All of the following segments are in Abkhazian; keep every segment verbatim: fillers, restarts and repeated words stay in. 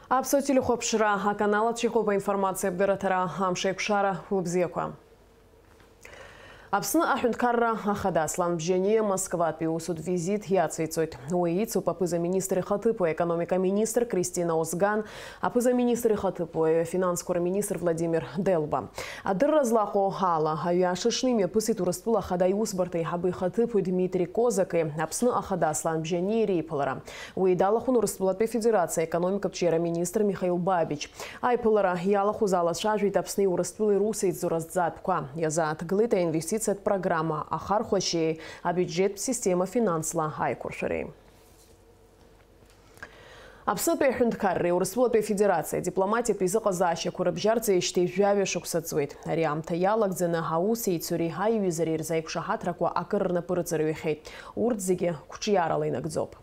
Аԥсуа телехәаԥшра аканал ацәа иҟоуп аинформациатә дырраҭара. Амш еиқәшара, лыбзиақәа. Аԥсны аҳәынҭқарра ахада Аслан Бжьаниа Москватәи иусутә визит иацеиҵоит. Уи ицуп аԥыза-министр ихаҭыԥуаҩ, аекономика министр Кристина Озган, аԥыза-министр ихаҭыԥуаҩ, афинансқәа рминистр Владимир Делба. Адырра злаҟоу ала, аҩы ашыҽны имҩаԥысит Урыстәыла Ахада Иусбарҭа аиҳабы ихаҭыԥуаҩ Дмитри Козаки Аԥсны Ахада Аслан Бжьаниеи реиԥылара. Уи далахәын Урыстәылатәи Афедерациа аекономикатә ҿиара аминистр Михаил Бабич. Аиԥылара иалахәыз алацәажәеит Аԥсни Урыстәылеи русеицура зҵаатәқәа. Иазааҭгылеит аинвестициатә программа ахархәашьеи абиуџьеттә система финансла аиқәыршәареи. Аԥснытәи аҳәынҭқарреи Урыстәылатәи Афедерациа адипломатиатә еизыҟазаашьақәа рыбжьарҵеижьҭеи жәаҩа шықәса ҵуеит. Ари аамҭа иалагӡаны аус еицуреи аиҩызареи рзы аиқәшаҳаҭрақәа акыр рнапы рыҵарҩхьеит. Урҭ зегьы қәҿиарала инагӡоуп.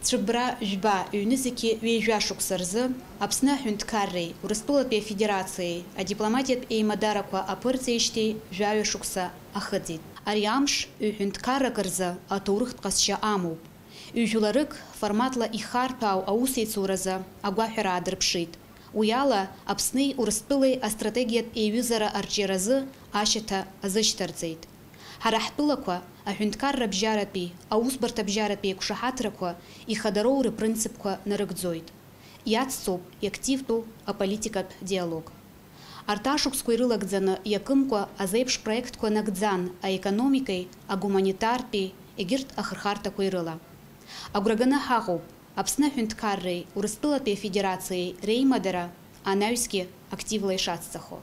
Цәыббра жәба, ҩнызқьи ҩажәа шықәса рзы Аԥсны аҳәынҭқарреи Урыстәылатәи Афедерациеи адипломатиатә еимадарақәа аԥырҵеижьҭеи жәаҩа шықәса ахыҵит. Ари амш ҩ-ҳәынҭқаррак рзы аҭоурыхтә ҟазшьа амоуп. Ҩ-жәларык форматла ихарҭәаау аусеицуразы агәаҳәара аадырԥшит. Уи ала, Аԥсни Урыстәылеи астратегиатә еиҩызара арҿиаразы ашьаҭа азышьҭарҵеит. Ҳара ҳтәылақәа аҳәынҭқарра абжьаратәи, аусбарҭа абжьаратәи еиқәшаҳаҭрақәа ихадароу рыпринципқәа нарыгӡоит. Иацҵоуп иактивтәу аполитикатә диалог. Арҭ ашықәсқәа ирылагӡаны иакымкәа азеиԥш проектқәа нагӡан аекономикеи, агуманитартәи, егьырҭ ахырхарҭақәеи рыла. Агәра ганы ҳаҟоуп Аԥсны аҳәынҭқарреи Урыстәылатәи Афедерациеи реимадара анаҩсгьы активла ишацҵахо.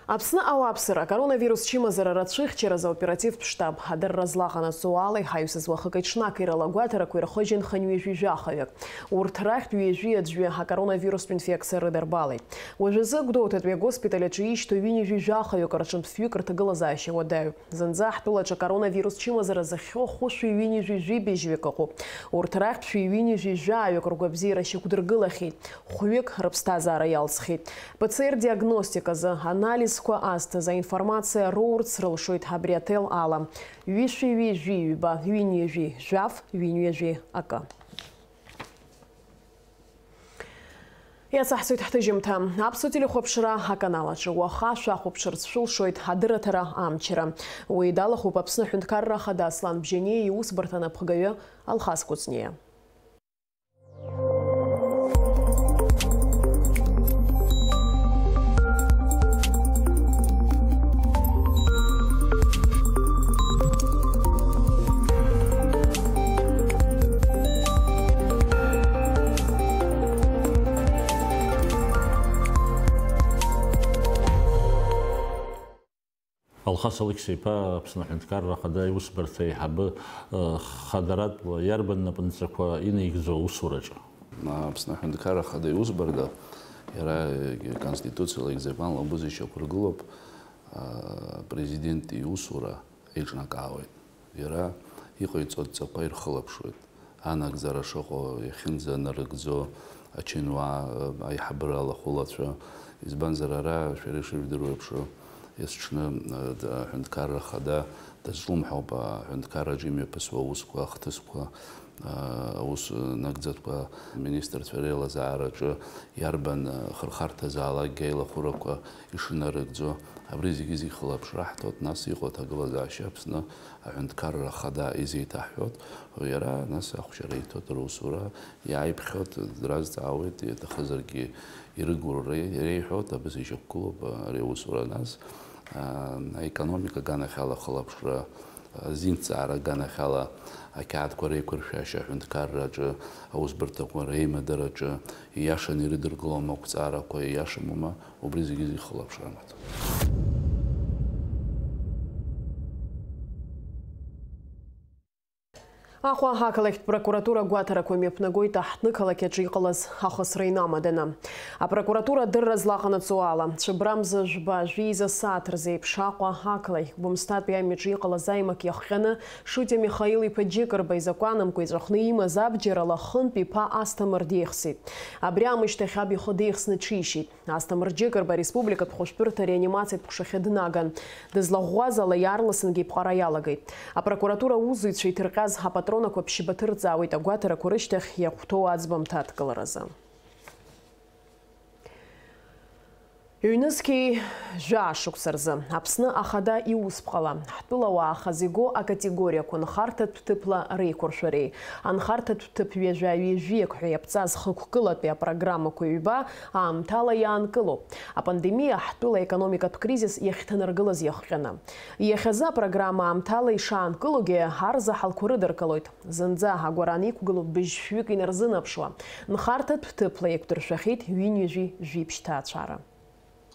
Аԥсны ауааԥсыра акоронавирус чымазара рацәыхьчаразы аоперативтә штаб адырра злаҟанаҵо ала иҳаҩсыз уахыки-ҽнаки рыла агәаҭарақәа ирхыжьын хынҩажәи жәахаҩык. Урҭ рахьтә ҩажәи аӡәы акоронавирустә инфекциа рыдырбалеит. Уажәазы Гәдоуҭатәи агоспиталь аҿы ишьҭоу ҩынҩажәи жәахаҩык рҿынтә фҩык рҭагылазаашьа уадаҩуп. Зынӡа ҳтәылаҿы акоронавирус чымазара зыхьхьоу хәышәи ҩынҩажәи жәибжьҩык ыҟоуп. Урҭ рахьтә шәи ҩынҩажәи жәаҩык ргәабзиара шьақәдыргылахьеит. Хәҩык рыԥсҭазаара иалҵхьеит. П Ц Р диагностиказы анализқәа азҭаз аинформациа роурц рылшоит абри аҭел ала: ҩышәи ҩажәи ҩба, ҩынҩажәи жәаф, ҩынҩажәи акы. Иацаҳҵоит ҳҭыжьымҭа. Аԥсуа телехәаԥшра аканал аҿы уаха шәахәаԥшырц шәылшоит адырраҭара Амчра. Уи далахәуп Аԥсны аҳәынҭқарра ахада Аслан Бжьаниа иусбарҭа анапхгаҩы Алхас Кәыҵниа. Алхас Алықьса-иԥа, Аԥсны Аҳәынҭқарра Ахада Аиусбарҭа аиҳабы, э, хадаратәла иарбан напынҵақәа инаигӡо аусураҿы? Аԥсны Аҳәынҭқарра Ахада Аиусбарҭа иара, э, Конституциала екзаменла убыс ишьақәыргылоуп, а, Президент иусура еиҿнакаауеит. Иара иҟаиҵо адҵақәа ирхылаԥшуеит. Анагӡара шыҟоу, иахьынӡанарыгӡо ачынуаа, аиҳабыра алахәылацәа, избанзар, ара шәара ишыжәдыруа еиԥш, есҽны, аҳәынҭқарра ахада дазҿлымҳауп аҳәынҭқарраҿы имҩаԥысуа аусқәа, ахҭысқәа, аус нагӡатәқәа, аминистрцәа реилазаараҿы иарбан хырхарҭазаалакгьы аилахәырақәа ишынарыгӡо, абри зегьы зегь хылаԥшра ҳҭоит, нас иҟоу аҭагылазаашьа Аԥсны аҳәынҭқарра ахада изеиҭаҳҳәоит, иара нас ахәшьара иҭоит, русура иааиԥхьоит, дразҵаауеит, иаҭахызаргьы ирыгура иреиҳәоит, абас ишьақәгылоуп ари аусура, нас, а, аекономика аганахьала ахылаԥшра азинҭҵаара аганахьала ақьаадқәа реиқәыршәашьа аҳәынҭқарраҿы, аусбарҭақәа реимадараҿы, ииашаны ирыдыркылома ақәҵарақәа, ииашамума, убри зегьы зегьы хылаԥшра амаҭәа. Аҟәа ақалақьтә прокуратура гәаҭарақәа мҩаԥнагоит аҳҭнықалақь аҿы иҟалаз ахысра инамаданы. Апрокуратура адырра злаҟанаҵо ала, Цәыббра мза жәба жәеиза сааҭ рзеиԥш Аҟәа ақалақь Гәымсҭатәи амҩаҿы иҟалаз аимак иахҟьаны Шутиа Михаил-иԥа Џьыкырба изакәанымкәа иҵәахны имаз абџьар ала хынтә иԥа Асҭамыр деихсит. Абри аамышьҭахь аб ихы деихсны ҽишьит. Асҭамыр Џьыкырба ареспубликатә хәышәтәырҭа реанимациатә ҟәшахьы днаган. Дызлаӷәӷәаз ала иаарласынгьы иԥҟара иалагеит. Апрокуратура аусзуҩцәа иҭырҟьаз апатрон Тоннақәа ԥшьба ҭырҵаауеит агәаҭарақәа рышьҭахь иахәҭоу аӡбамҭа адкыларазы. Ҩнызқьи жәаа шықәса рзы Аԥсны ахада иусԥҟала, ҳтәылауаа хазы игоу акатегориақәа нхарҭатә ҭыԥла реиқәыршәареи, анхарҭатә ҭыԥ ҩажәа ҩажәиак ҳәа иаԥҵаз хықәкылатәи апрограммақәа ҩба аамҭала иаанкылоуп. Апандемиа ҳтәыла аекономикатә кризис иахьҭанаргылаз иахҟьаны. Иахьазы апрограмма аамҭала ишаанкылогьы арзаҳалқәа рыдыркылоит. Зынӡа агәаран иқәгылоу быжьшәҩык инарзынаԥшуа, нхарҭатә ҭыԥла еиқәдыршәахьеит ҩынҩажәи жәиԥшь ҭаацәара.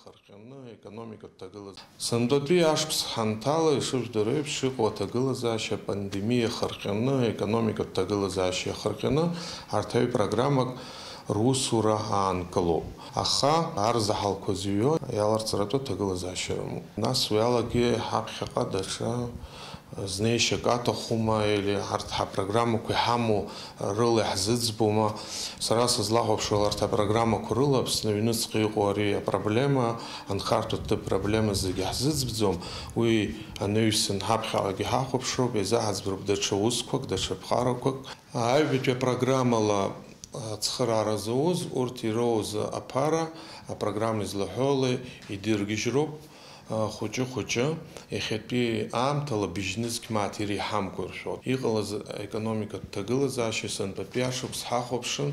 Харҟьаны аекономикатә ҭагылазаашьа. Сынтәатәи ашықәс ҳанҭала, ишыжәдыруа еиԥш, иҟоу аҭагылазаашьа апандемиа харҟьаны, аекономикатә ҭагылазаашьа иахарҟьаны, арҭ аҩ программак русура аанкылоуп. Аха арзаҳалқәа зыҩуа иаларҵаратәы аҭагылазаашьа рымоуп. Нас уи алагьы ҳаԥхьаҟа даҽа знеишьак аҭахума, или арҭ ҳапрограммақәа иҳамоу рыла иаҳзыӡбома? Сара сызлахәаԥшуа, арҭ апрограммақәа рыла Аԥсны аҩныҵҟа иҟоу ари апроблема, анхарҭәатә ҭыԥ проблема зегьы ҳзыӡбӡом. Уи анаҩсан ҳаԥхьаҟагьы ҳахәаԥшроуп, иазаҳаӡброуп даҽа усқәак, даҽа ԥҟарақәак. Аҩбатәи апрограммала ацхыраара зауз урҭ ироуз аԥара апрограмма излаҳәо ала идыргьежьроуп. Хәыҷы-хәыҷы, иахьатәи аамҭала быжьнызқь мааҭ иреиҳамкәа иршәоит. Иҟалаз аекономикатә ҭагылазаашьа сынтәатәи ашықәс ҳахәаԥшын,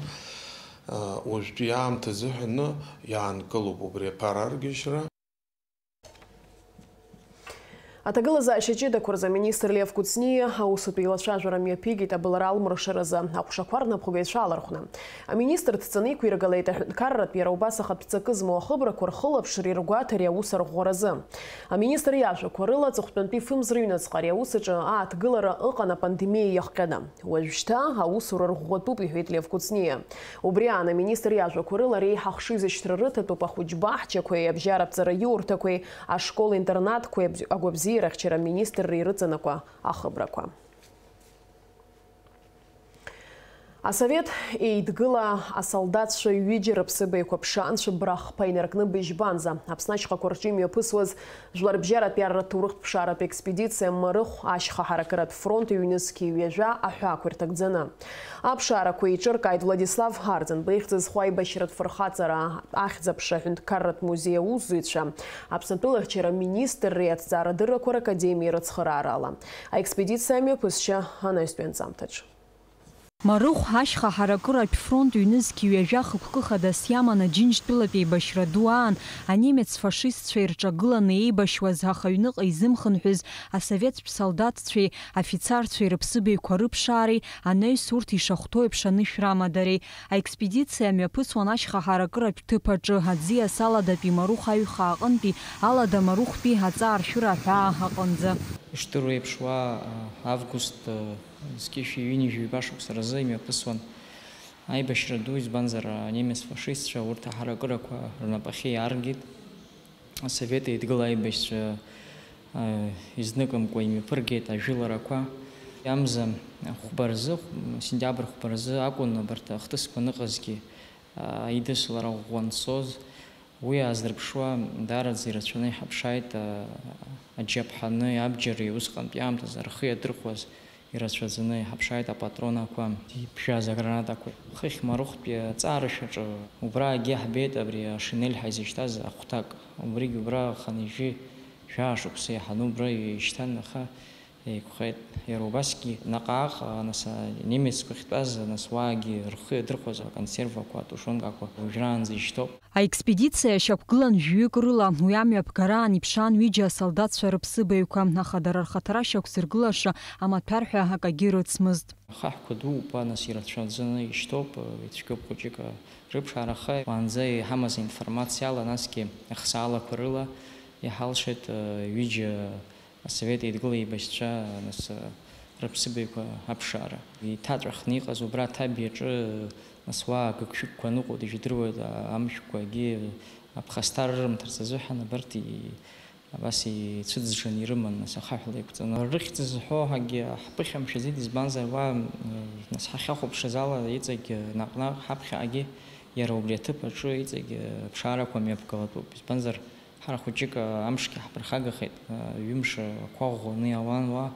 уажәтәи аамҭа азыҳәаны иаанкылоуп убри аԥара аргьежьра. Аҭагылазаашьа ҷыдақәа рзы аминистр Лев Кәыҵниа аусутә еилацәажәара мҩаԥигеит абылра алмыршаразы аҟәшақәа рнапхгаҩцәа алархәны. Аминистр дҵаны иқәиргылеит аҳәынҭқарратә, иара убас ахатә ҵакы змоу ахыбрақәа рхылаԥшреи ргәаҭареи аус арӷәӷәаразы. Аминистр иажәақәа рыла, аҵыхәтәантәи фымз рыҩныҵҟа ари аус аҿы ааҭгылара ыҟан апандемиа иахҟьаны. Уажәшьҭа аусура рӷәӷәатәуп, иҳәеит Лев Кәыҵниа. Убри аан, аминистр иажәақәа рыла, реиҳа ахшыҩзышьҭра рыҭатәуп ахәыҷбаҳчақәеи абжьаратә ҵараиурҭақәеи, ашкол-интернатқәеи аб-, агәабзиарахьчара аминистрра ирыҵанакуа ахыбрақәа. Асовет Еидгыла асолдатцәа ҩыџьа рыԥсыбаҩқәа ԥшаанцәа Брахԥа инаркны быжьбанӡа Аԥсны ашьхақәа рҿы имҩаԥысуаз Жәларбжьаратә иарратә ҭоурыхтә ԥшааратә експедициа Марыхә ашьха ҳаракыратә фронт ҩнызқьи ҩажәа аҳәаақәа ирҭагӡаны. Аԥшаарақәа еиҿыркааит Владислав Ҳарӡынба ихьӡ зху аибашьратә фырхаҵара ахьӡ-аԥша аҳәынҭқарратә музеи аусзуҩцәа, Аԥсны атәылахьчара аминистрреи аҭҵаарадыррақәа ракадемиеи рыцхыраарала. Аекспедициа амҩаԥысшьа анаҩстәи анҵамҭаҿ. Марыхә ашьха ҳаракыратә фронт ҩнызқь ҩажәа хықәкы хадас иаман Аџьынџьтәылатә еибашьра ду аан, анемец фашистцәа ирҿагыланы еибашьуаз аха аҩныҟа изымхынҳәыз асоветтә солдатцәеи афицарцәеи рыԥсыбаҩқәа рыԥшаареи анаҩс урҭ ишахәҭоу еиԥш анышә рамадареи. Аекспедициа мҩаԥысуан ашьха ҳаракыратә ҭыԥ аҿы, аӡиас аладатәи Марыхә аҩхаа аҟынтәи алада Марыхәтәи аҵааршәыра аҳәаа аҟынӡа. Ишдыру еиԥш, уа, а, август, а, зқьышәи ҩынҩажәи ҩба шықәса рзы имҩаԥысуан аибашьра ду, избанзар, анемец фашистцәа урҭ аҳаракырақәа рнапахьы иааргеит. Асовет Еидгыла аибашьцәа, а, изныкымкәа имҩаԥыргеит ажәыларақәа. Амза хәба рзы, сентиабр хәба рзы акәын абарҭ ахҭысқәа аныҟазгьы, а, аидыслара ӷәӷәа анцоз. Уи аазырԥшуа, даараӡа ирацәаны иҳаԥшааит, а, аџьаԥҳани абџьари усҟантәи аамҭазы рхы иадырхәаз ирацәаӡаны иҳаԥшааит апатронақәа, иԥжәаз агранатақәа. Хыхь Марыхәтәи аҵаарышә аҿы убраагьы иаҳбеит абри ашинель ҳаизышьҭаз ахәҭак. Убригь убра хынҩажәи жәаа шықәса иаҳаны убра ишьҭан, аха еиқәхеит. Иара убасгьы наҟ-ааҟ, нас, анемецқәа ахьтәаз, нас, уаагьы рхы иадырхәаз аконсервақәа, атушонкақәа уажәраанӡа ишьҭоуп. Аекспедициа шьақәгылан жәҩык рыла, уи амҩаԥгараан иԥшаан ҩыџьа асолдатцәа рыԥсыбаҩқәа, аха дара рхаҭара шьақәзыргылаша амаҭәар ҳәа акагьы рыцмызт. Ахаҳәқәа дууп, уа, нас, ирацәаӡаны ишьҭоуп, ицәгьоуп хәыҷык рыԥшаара, аха уаанӡа иҳамаз аинформациала, насгьы ахсаалақәа рыла иҳалшеит ҩыџьа Асовет Еидгыла еибашьцәа, нас, рыԥсыбаҩқәа аԥшаара. Иҭаҵәахны иҟаз убра аҭабиаҿы, нас, уа гыгшәыгқәа аныҟоу дыжәдыруеит, амшәқәагьы аԥхасҭа рырымҭарц азыҳәан абарҭ и-, абас ицәыӡжаны ирыман, нас, ахаҳәла иқәҵаны. Рыхьӡ зҳәо ҳәагьы ҳԥыхьамшәаӡеит, избанзар, уа, м, нас, ҳахьахәаԥшыз ала, иҵегь наҟ-наҟ ҳаԥхьаҟагьы иара убри аҭыԥ аҿы иҵегь аԥшаарақәа мҩаԥгалатәуп, избанзар, ҳара хәыҷык, а, амшгьы ҳԥырхагахеит, а, ҩымш ақәа ӷәӷәаны иауан уа,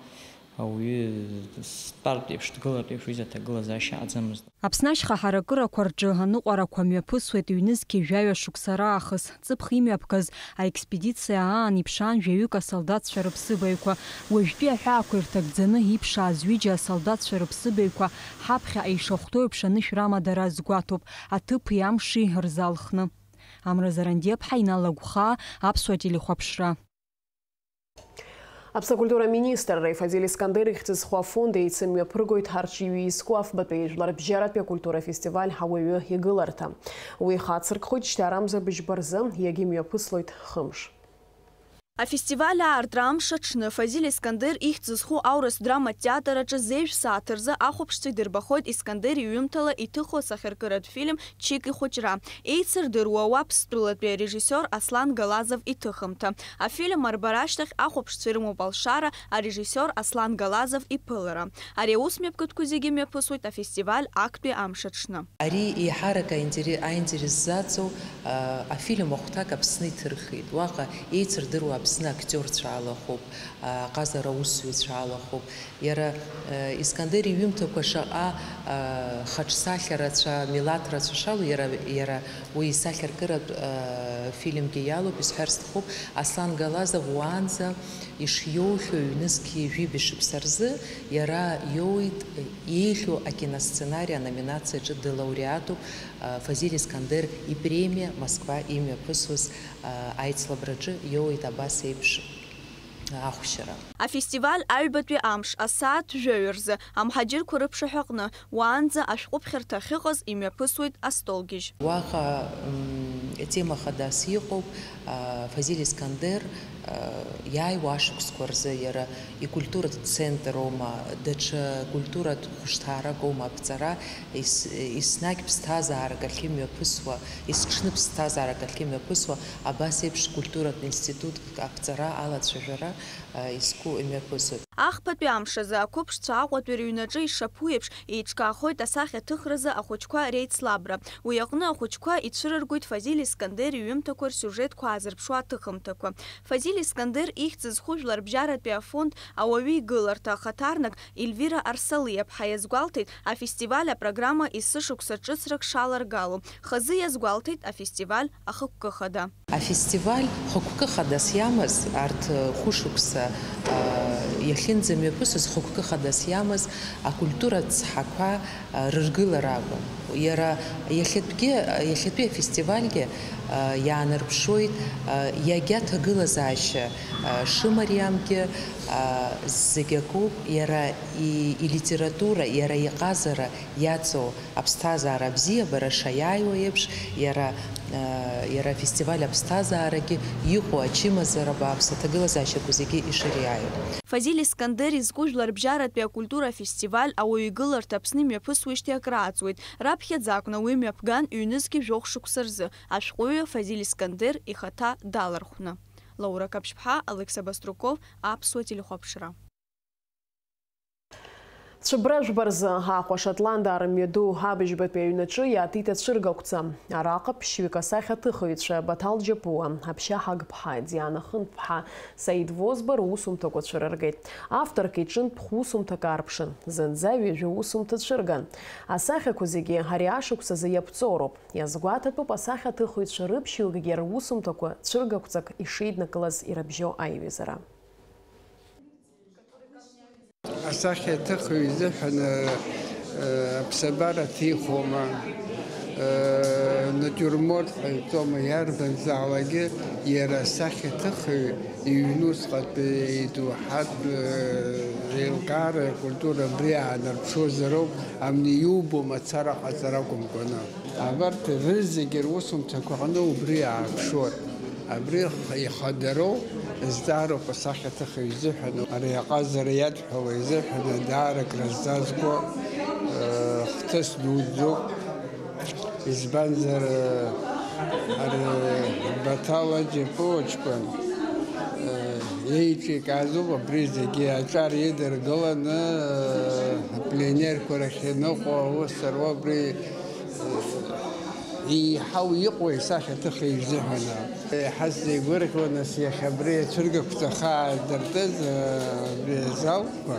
Ауаҩы дтәартә еиԥш, дгылартә еиԥш, уи изы аҭагылазаашьа аӡамызт. Аԥсны ашьха ҳаракырақәа рҿы аныҟәарақәа мҩаԥысуеит ҩнызқьи жәаҩа шықәса раахыс. Ҵыԥх имҩаԥгаз аекспедициа аан иԥшаан жәаҩык асолдаҭцәа рыԥсыбаҩқәа. Уажәтәи аҳәаақәа ирҭагӡаны иԥшааз ҩыџьа асолдаҭцәа рыԥсыбаҩқәа ҳаԥхьа ишахәҭоу еиԥш анышә рамадара азгәаҭоуп, аҭыԥи амши рзалхны. Амра Зарандиаԥҳа, Инал Агәхаа, Аԥсуа телехәаԥшра. Аԥсны акультура аминистрреи Фазиль Искандер ихьӡ зху афонд еицымҩаԥыргоит ҳарҿиаҩы изку афбатәи жәларбжьаратәи акультура афестиваль Ауаҩы игыларҭа. Уи ихацыркхоит жьҭаарамза быжьба рзы, иагьа имҩаԥыслоит хымш. Афестиваль аартра амш аҽны Фазиль Искандер ихьӡ зху аурыс драматә театр аҿы зежә сааҭ рзы ахәаԥшцәа идырбахоит Искандер иҩымҭала иҭыху асахьаркыратә фильм Чик ихәыҷра. Еицырдыруа уаԥстәылатәи арежиссиор Аслан Галазов иҭыхымҭа. Афильм арбара ашьҭахь ахәаԥшцәа ирымоуп алшара арежиссиор Аслан Галазов иԥылара. Ари аус мҩаԥгатәқәа зегьы мҩаԥысуеит афестиваль актәи амш аҽны. Ари еиҳарак аинтере-, аинтерес заҵоу, а, афильм ахәҭак Аԥсны иҭырхит. Уаҟа еицырдыруа Аԥсны актиорцәа алахәуп, а, ҟазара аусзуҩцәа алахәуп. Иара, э, Искандер иҩымҭақәа шаҟа, э, хаҿсахьа рацәа, милаҭ рацәа шалоу, иара, иара уи исахьаркыратә, э, фильмгьы иалоуп, исҳәар сҭахуп, Аслан Галазов уаанӡа ишиоухьоу ҩнызқьи жәибжь шықәса рзы иара иоуит, еиӷьу акиносценари аноминациаҿы дылауреатуп, э, Фазиль Искандер ипремиа Москва имҩаԥысуаз, э, аицлабраҿы иоуит абас еиԥш. Ахәшьара. Афестиваль аҩбатәи амш асааҭ жәаҩа рзы амҳаџьырқәа рыԥшаҳәаҟны уаанӡа ашәҟәыԥхьарҭа ахьыҟаз имҩаԥысуеит астолгьежь. Уаҟа, м, тема хадас иҟоуп, а, Фазиль Искандер, а, иааиуа ашықәсқәа рзы иара икультуратә центр аума, даҽа культуратә хәышҭаарак аума аԥҵара, ес-, еснагь ԥсҭазаарак ахьымҩаԥысуа, есҽны ԥсҭазаарак ахьымҩаԥысуа, абас еиԥш культуратә институтк аԥҵара алацәажәара, а, изку имҩаԥысуеит. Ахԥатәи амш азы ақәыԥшцәа Аҟәатәи рыҩнаҿы ишаԥу еиԥш еиҿкаахоит асахьаҭыхразы ахәыҷқәа реицлабра. Уи аҟны ахәыҷқәа ицәырыргоит Фазиль Искандер иҩымҭақәа рсиужетқәа аазырԥшуа аҭыхымҭақәа. Фазиль Искандер ихьӡ зху жәларбжьаратәи афонд Ауаҩы игыларҭа ахаҭарнак Ельвира Арсалиаԥҳа иазгәалҭеит афестиваль апрограмма есышықәса ҿыцрак шаларгало. Хазы иазгәалҭеит афестиваль ахықәкы хада. Афестиваль хықәкы хадас иамаз, арҭ хәышықәса, а, иахьынӡамҩаԥысыз хықәкы хадас иамаз акультуратә цҳақәа, а, рыргылара акәын. Иара иахьатәгьы, иахьатәи афестивальгьы, а, иаанарԥшуеит, а, иагьа ҭагылазаашьа, а, шымариамгьы, а, зегь акоуп, иара и-, илитература, иара иҟазара иаҵоу аԥсҭазаара абзиабара шаиааиуа еиԥш, иара, э, иара афестиваль аԥсҭазаарагьы иҟоу ачымазара бааԥс аҭагылазаашьақәа зегьы ишыриааиуа. Фазиль Искандер изку жәларбжьаратәи акультура афестиваль ауаҩы игыларҭа Аԥсны имҩаԥысуеижьҭеи акрааҵуеит. Раԥхьаӡа акәны уи мҩаԥган ҩнызқьи жәохә шықәса рзы, ашәҟәыҩҩы Фазиль Искандер ихаҭа далархәны. Лаура Қаԥшьԥҳа, Алықьса Баструков, Аԥсуа телехәаԥшра. Цәыббра жәба рзы Аҟәа Шотландаа рымҩаду абыжьбатәи аҩнаҿы иаатит ацәыргақәҵа. Араҟа ԥшьҩык асахьаҭыхыҩцәа Баҭал Џьапуа, Аԥшьа Ҳагԥҳа, Диана Хынтә-ԥҳа, Саид Возба русумҭақәа цәырыргеит. Авторк иҿынтә хә-усумҭак аарԥшын, зынӡа ҩажәа усумҭа цәырган. Асахьақәа зегьы ари ашықәсазы иаԥҵоуроуп. Иазгәаҭатәуп асахьаҭыхыҩцәа рыԥшьҩыкгьы русумҭақәа цәыргақәҵак ишеиднакылаз ирыбжьоу аиҩызара. Асахьаҭыхҩы изыҳәан, э, э, аԥсабара ҭихуама, э, натиурморт ҟаиҵома, иарбанзаалакгьы иара асахьаҭыхҩы иҩнуҵҟатәи идоуҳатә, э, еилкаара, акультура абри аанарԥшуазароуп, амни иубо мацара ҟаҵара акәымкәаны. Абарҭ рызегьы русумҭақәа аҟны убри ааԥшуан. Абри ихадароу зҵаароуп асахьаҭыхҩы изыҳәан, ари аҟазара иадҳәалоу изыҳәан даара акра зҵазкуа, э, хҭыс дуӡӡоуп. Избанзар, э, ари Баҭал Џьапуа ҷкәын, э, еиҿикаазоуп абри зегьы аҿар идыргыланы, э, апленерқәа рахь иныҟәо аус руа абри, э, Еиҳау иҟоу исахьаҭыхи изыҳәан. Еиҳа сзеигәырӷьо, нас, иахьа абри ацәыргақәҵа хаа дыртыз, э, абри азалқәа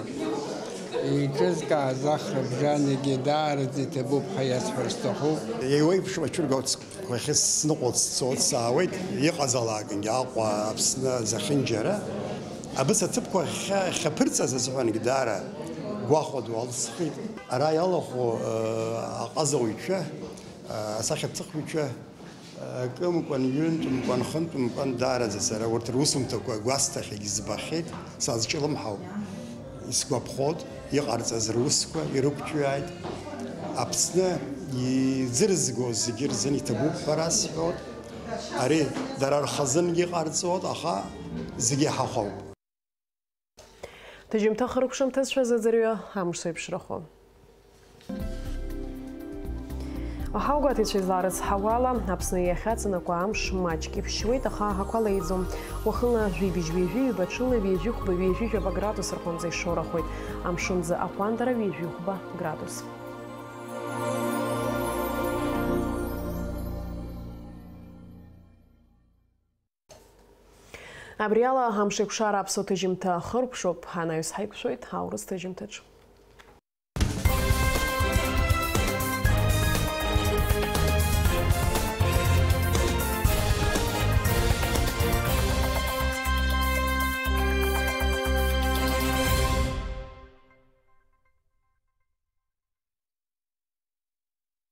еиҿызкааз ахра бжанагьы даараӡа иҭабуп ҳәа иасҳәар сҭахуп. Еиуеиԥшым ацәыргақәҵақәа ахьысныҟәоз сцоит, саауеит, иҟазаалакгьы Аҟәа, Аԥсны, зехьынџьара. Абас аҭыԥқәа ахьхьа-, ахьаԥырҵаз азыҳәангьы даара гәахәа ду алсхит. Ара иалахәу, э, аҟазауҩцәа, э, асахьаҭыхҩцәа, э, акымкәан, ҩынтәымкәан, хынтәымкәан, даараӡа сара урҭ русумҭақәа гәасҭахьагь збахьеит, сазҿлымҳауп, исгәаԥхоит, иҟарҵаз русқәа ирықәҿиааит. Аԥсны иӡырзго зегьы рзын иҭабуп ҳәа расҳәоит. Ари дара рхазынгьы ҟарҵоит, аха зегьы ҳахәауп. Ҭыжьымҭа хыркәшамҭазшәа зыӡырҩы амш зеиԥшрахо. Аҳаугәаҭаҩцәа изларыцҳауала, Аԥсны иахьаҵанакуа амш маҷк иԥшьуеит, аха аҳақәа леиӡом. Уахынла жәибжь ҩажәи ҩба, ҽынла ҩажәи хәба, ҩажәи жәаба градус рҟынӡа ишоурахоит. Амшынӡы аҟәандара ҩажәи хәба градус. Абри ала Амшеикәшара аԥсуа ҭыжьымҭа ахыркәшоуп, анаҩс ҳаиқәшәоит аурыс ҭыжьымҭаҿ.